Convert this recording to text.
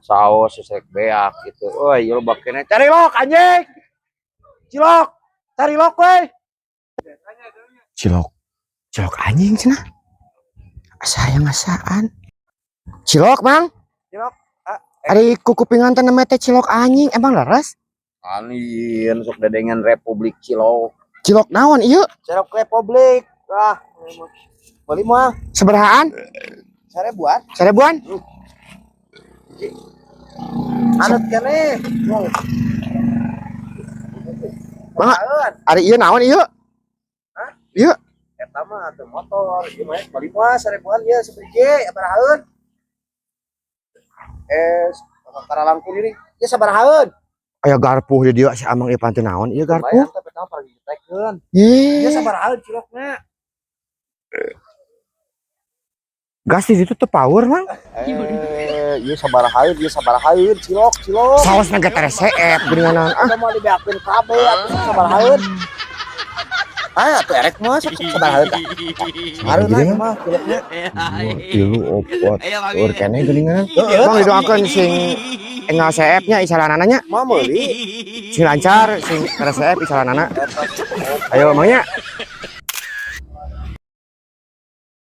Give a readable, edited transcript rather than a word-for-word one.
Saos sesek beak gitu. Woi, ieu loba keneh. Carilok, anjing. Cilok. Carilok we. Cilok. Cilok anjing cenah. Asa hayang ngasaan. Cilok, Mang. Cilok. Ah, Ari kukupingan teh namanya teh cilok anjing, emang leres? Alien sok dedengan Republik Cilok. Cilok naon ieu? Cilok Republik. Ah, beli mah Sabarahaan? 1000-an. 1000-an? Anut keneh. Mang, ari ieu naon ieu? Hah? Ieu. Eta mah teu motor, ieu mah beli mah 1000-an ieu sabiji, sabarahaeun? Eh, karalangkung ini. Ieu sabarahaeun? Aya garpuh di dieu si Amang ieu pan teu naon ieu garpuh. Lumayan teh pertama paragi jutekeun. Ye. Ieu sabarahaeun cilokna? Gas di ditu teu power, Mang. Eh, ieu sabarahaeun, ieu sabarahaeun cilok, cilok. Saosna ge tere seep geuningan ah. Udah mau dibeakeun kabeh atuh sabarahaeun. Ah, atuh erek mah sok sabarahaeun tah. Sabarahaeun Gini, lah mah cilokna. Dua, tilu, opat, seueur keneh geuningan. Bang, didoakeun sing enggal seep nya isalanana nya. Mah meuli. Sing lancar, sing tere seep isalanana. Ayo, Mang, nya.